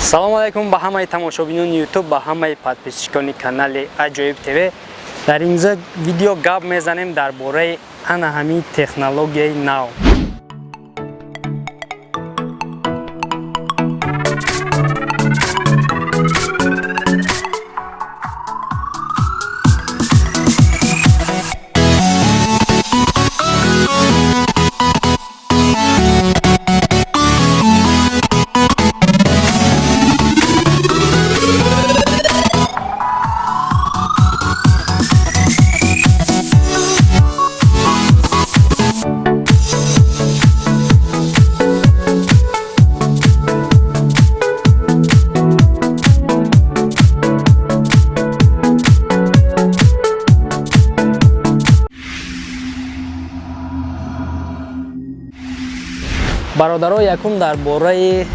Салому алайкум ба ҳамаи тамошобинони YouTube, ба ҳамаи подписчикони канали Аҷоиб ТВ. Дар ин видео гап мезанем дар бораи ана ҳамин технологияи нав. Бародаро, якум дар бораи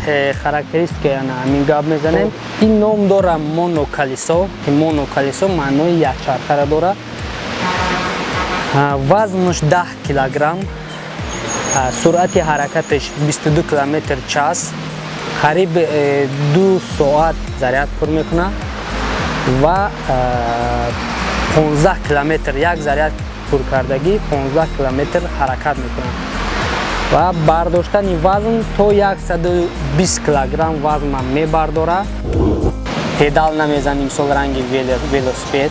характеристикаи ана ҳамин гап мезанем. Ин ном дора моноколесо, ки моноколесо маънои якчархара дора. Вазнаш 10 килограмм, суръати ҳаракаташ 22 километр час, қариб 2 соат заряд пур мекунад ва 15 километр як заряд пуркардагӣ 15 километр ҳаракат мекунад ва бардоштани вазн то 120 килограмм вазнам мебардорад. Педал намезанем, мисол ранги велосипед,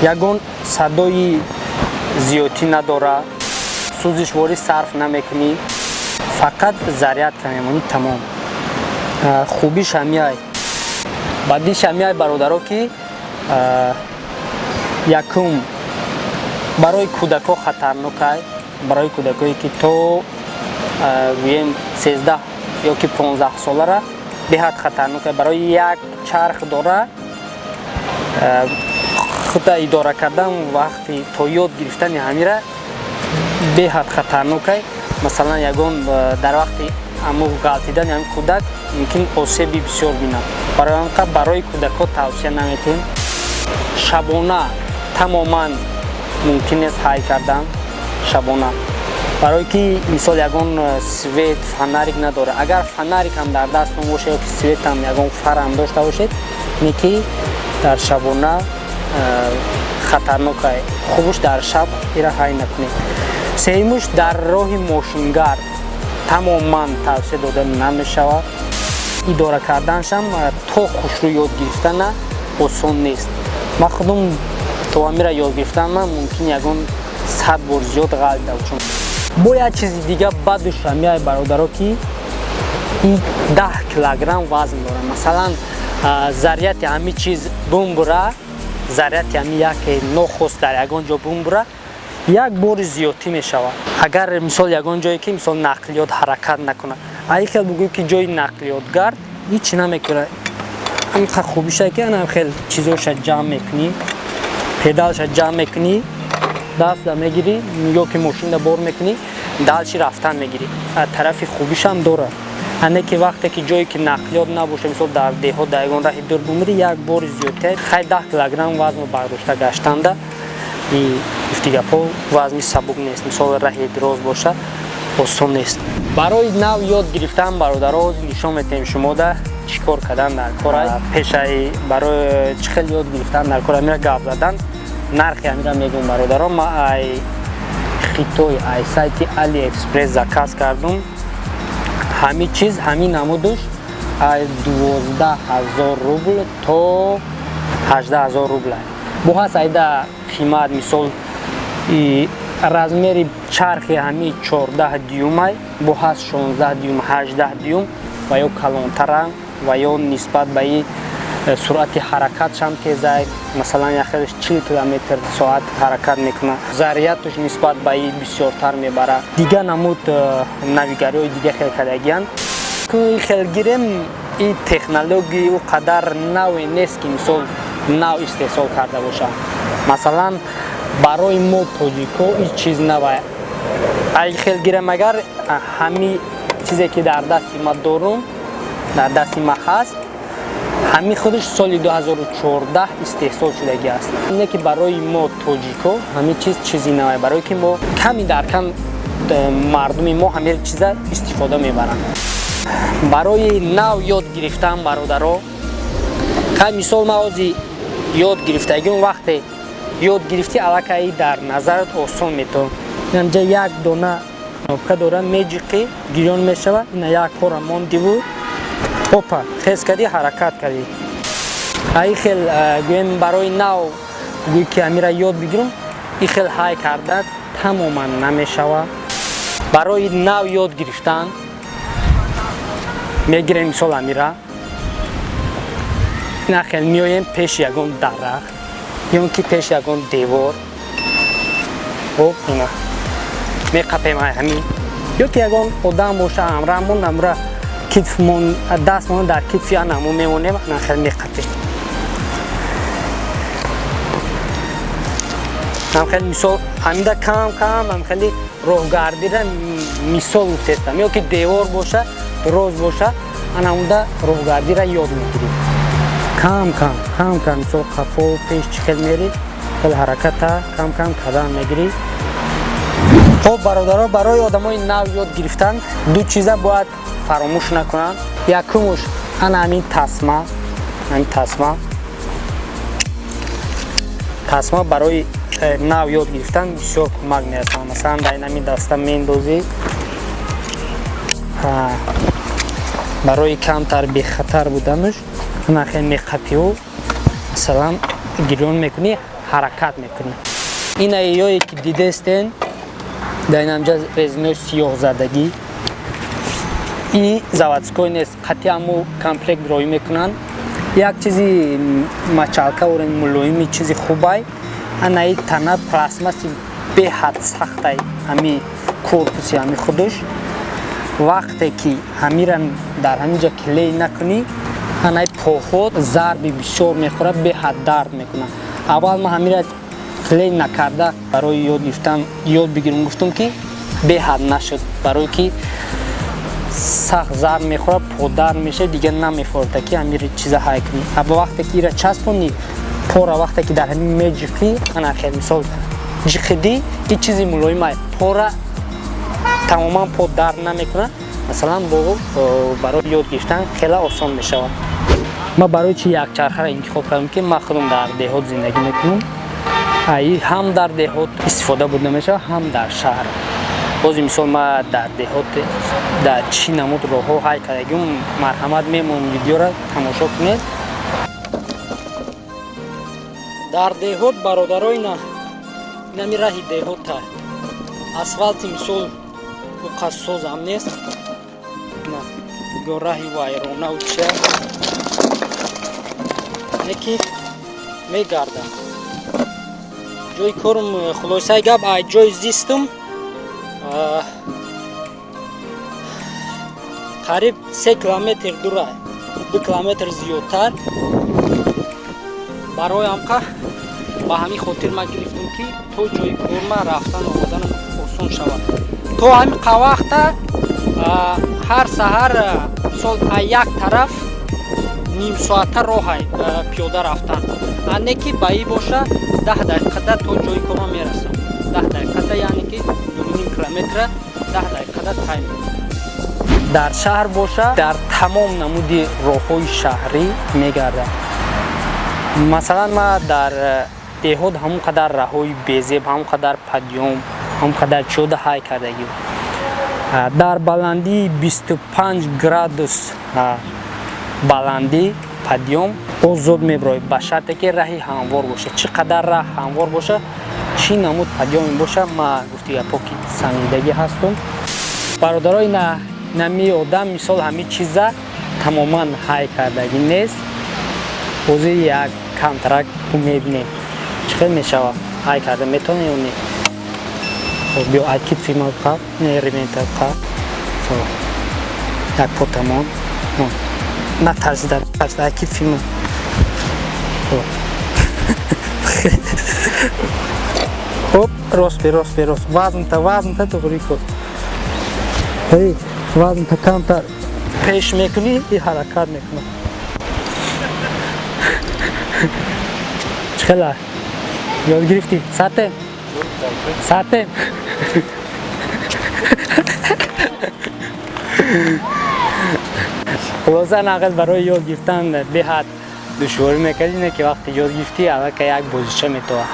ягон садои зиёдтӣ надорад, сӯзишворӣ сарф намекунӣ, фақат зарядка мемонӣ, тамом. Хубиш ҳамияй, бадиш ҳамияй, бародаро, ки якум барои кӯдакҳо хатарнокай, барои кӯдакое ки то гӯем 13 ё ки 15 солара беҳад хатарнок. Барои як чарх дора, худа идора кардан вақти то ёд гирифтани ҳамира беҳад хатарнокай. Масалан, ягон дар вақти аму ғалтидани ҳамин кӯдак мумкин осеби бисёр бинад. Барои ҳамин барои кӯдакҳо тавсия наметиҳем. Шабона тамоман мумкин нест ҳай кардан шабона, барое ки мисол ягон свет, фонарик надорад. Агар фонарик ҳам дар дастон бошад ё ки свет ҳам, ягон фар ҳам дошта бошед, не ки дар шабона хатарнокай. Хубуш дар шаб ира ҳай накунед. Сеюмуш, дар роҳи мошингард тамоман тавсия дода намешавад. Идора карданашам то хушрӯ ёд гирифтана осон нест. Ман худум то амира ёд гирифтанам мумкин ягон 100 бор зиёд ғалтидам. Чун бо як чизи дига бадуш ҳамияй, бародаро, ки и 10 килограмм вазн дорад. Масалан, заряди ҳами чиз бумбура, заряди ҳами яке нохост дар ягон ҷо бумбура, як бори зиёдтӣ мешавад. Агар мисол ягон ҷое ки мисол нақлиёт ҳаракат накунад, ай хел бугӯй ки ҷои нақлиётгард ҳеч намекунад. Инқа хубиша ки анам хел чизоша ҷамъ мекунӣ, педалша ҷамъ мекунӣ, даста мегирӣ ё ки мошинда бор мекунӣ, дальше рафтан мегирӣ. Тарафи хубишам дорад, ане ки вақте ки ҷое ки нақлиёт набоша, мисол дар деҳот, дар ягон раҳи дур бумирӣ, як бори зиёдтар. Хай, 10 килограмм вазну бардошта гаштанда и гуфти гапҳо вазни сабук нест. Мисол, раҳи дроз боша, осон нест барои нав ёд гирифтан. Бародаро, нишон метаҳем шумода чӣ кор кардан дар кора, пешаи барои чӣ хел ёд гирифтан дар кора. Амира гап задан, нархи амира мегӯм, бародаро. Ма ай Хитой, ай сайти Алиэкспресс заказ кардум. Ҳамин чиз, ҳамин намудуш ай 12 000 рубл то 18 000 рубл бо ҳаст. Айда қимат, мисол, размери чархи ҳами 14 дюймай, бо ҳаст 16 дюйм, 18 дюйм ва ё калонтарам ва ё нисбат ба и суръати ҳаракатшам тезай. Масалан, яхелш 40 километр соат ҳаракат мекунад, зарядаш нисбат ба и бисёртар мебарад. Дигар намуд навигариҳои дига хел кардагиянд. Хел гирем, и технологияи ӯ қадар наве нест, ки мисол нав истеҳсол карда бошад. Масалан, барои мо тоҷико ин чиз навай. Ай хел гирем, агар ҳами чизе ки дар дасти ма дорум, дар дасти ма ҳаст, ҳамин худаш соли 2014 истеҳсол шудагӣ аст. Не ки барои мо тоҷико ҳамин чиз чизи навай, барое ки мо ками дар кам мардуми мо ҳамин чиза истифода мебаранд. Барои нав ёд гирифтан, бародаро, хай, мисол, ман ҳози ёд гирифтагиум, вақте ёд гирифтӣ, аллакай дар назарат осон метавон. Инҷа як дона кнопка дора, меҷиқӣ, гирён мешава. Ина як кора мондиву, опа, хез кардӣ, ҳаракат кардӣ. Ай хел гӯем, барои нав гӯй ки амира ёд бигирам, и хел ҳай карда тамоман намешава. Барои нав ёд гирифтан мегирем, мисол, амира ина хел меоем пеши ягон дарахт ё ки пеши ягон девор. Хоб, ина меқапем ҳамин, ё ки ягон одам боша ҳамраҳмон, амра китфмон, дастмон дар китфи анамо мемонем, ана хел меқапем. Ҳамхел, мисол, ҳамида кам кам ҳамхели роҳгардира, мисол гуфтестам, ё ки девор боша, роз боша, ана ҳамуда роҳгардира ёд мегирӣ кам кам, кам кам. Мисол, қафо, пеш чӣ хел мери, хел ҳараката кам кам кадан мегирӣ. Хоб, бародаро, барои одамои нав ёд гирифтан ду чиза бояд фаромӯш накунанд. Якумуш ана ҳамин тасма. Ҳамин тасма барои нав ёд гирифтан бисёр кӯмак мерасонад. Масалан, дар ин ҳамин даста мендозӣ, барои камтар бехатар буданаш ана хел меқапиву, масалан, гирён мекунӣ, ҳаракат мекунӣ. Ина ёе ки дидестен, дар ин ҳамҷа резинои сиёҳ задагӣ, и заводской нест, қатъи ҳаму комплект роӣ мекунанд. Як чизи мочалка орен, мулоими, чизи хубай. Анаи тана пластмасси беҳад сахтай, ҳами корпуси ҳами худаш. Вақте ки ҳамира дар ҳамин ҷа клей накунӣ, анаи поход зарби бисёр мехӯрад, беҳад дард мекунад. Аввал ман ҳамира клей накарда барои ёд гирифтан, ёд бигирам гуфтам, ки беҳад нашуд, барое ки сахт зарб мехӯрад, подард мешавад, дигар намефорда ки ҳамир чиза ҳай кунӣ. Аба вақте ки ира часпонӣ, пора вақте ки дар ҳамин меҷиқӣ, ана хел, мисол, ҷиқидӣ, и чизи мулоимай, пора тамоман по дард намекунад. Масалан, бо барои ёд гирифтан хеле осон мешавад. Ман барои чи якчархаро интихоб кардам? Ки ман худам дар деҳот зиндагӣ мекунам, ҳам дар деҳот истифода бурда мешавад, ҳам дар шаҳр. Бози, мисол, ма дар деҳот дар чӣ намуд роҳҳо ҳай кардагим, марҳамат, мемон, видеоро тамошо кунед. Дар деҳот, бародаро, ина инами раҳи деҳота, асфалти, мисол, уқассозам нест, ё раҳи вайронау чия не ки мегардам. Ҷои корум, хулосаи гап, ай ҷои зистум қариб 3 километр дура, 2 километр зиёдтар. Барои ҳамқа, ба ҳамин хотир ман гирифтам, ки то ҷои корма рафтан омаданам осон шавад. То ҳамин қавақта ҳар саҳар, мисол, а як тараф нимсоата роҳай пиёда рафтан, а не ки ба и боша 10 дақиқада то ҷои корма мерасам. 10 дақиқада, яъне ки 2,5 километра 10 дақиқада тай мекунам. Дар шаҳр боша, дар тамом намуди роҳҳои шаҳрӣ мегардам. Масалан, ман дар деҳот ҳамон қадар раҳҳои безеб, ҳамон қадар подъём, ҳамон қадар чиёда ҳай кардагим. Дар баландии 25 градус баландӣ подъём озод мебироед, ба шарте ки раҳи ҳамвор бошад. Чӣ қадар раҳ ҳамвор боша, чӣ намуд подъёме боша, ма гуфти гапо ки сангидагӣ ҳастум. Бародарои, на нами одам, мисол, ҳамин чиза тамоман ҳай кардагӣ нест. Бози як камтарак мебинем, чӣ хел мешавад, ҳай карда метавонем ё не. Биё, ай китфи ма қаб, ремента қаб, як потамон натарсида, тарсида, ай китфи ма. Хоп, рост бе, рост бе, рост. Вазнта, вазнта туғри кун. Эй, вазнта камтар пеш мекунӣ и ҳаракат мекунад. Чӣ хела ёд гирифтӣ? Сатем, сатем. Хулоса, нақл барои ёд гирифтан беҳад душворӣ мекардӣ, не ки вақте ёд гирифтӣ, аллакай як бозича метова.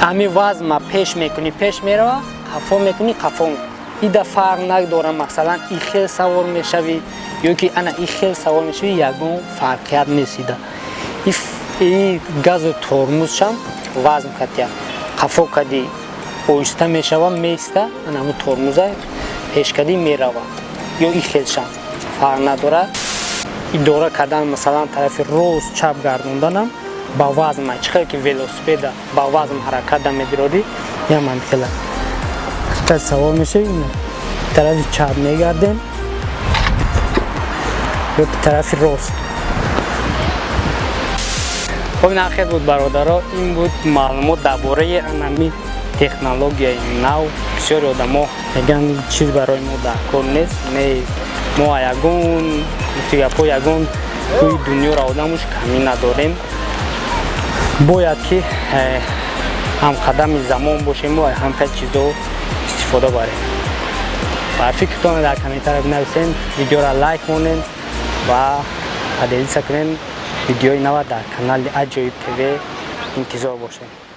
Ҳами вазма пеш мекунӣ, пеш мерава, қафо мекунӣ, қафо. Ида фарқ надорам, масалан, и хел савор мешавӣ ё ки ана и хел савор мешавӣ, ягон фарқият нест. Ида и газу тормозшам вазм катия. Қафо кадӣ, оҳиста мешава, меиста, ана ҳамун тормоза пеш кадӣ, мерава, ё и хелшам фарқ надорад. Идора кардан, масалан, тарафи рост, чап гардонданам ба вазм, чӣ хел ки велосипеда ба вазм ҳаракат да медирорӣ, яман хела савор мешавӣ, тарафи чап мегардем ё тарафи рост. Хоб, ин хел буд, бародаро, ин буд маълумот дар бораи анами технологияи нав. Бисёри одамо мегӯянд, чиз барои мо дар кор нест. Не, мо ягон гапҳо, ягон кӯи дунёро одамуш камӣ надорем. Бояд ки ҳамқадами замон бошем ва ҳамхел чизо истифода барем. Ва фикртонро дар комментария бинависен, видеоро лайк монед ва поделиться кунед. Видеои нава дар канали Аҷоиб ТВ интизор бошед.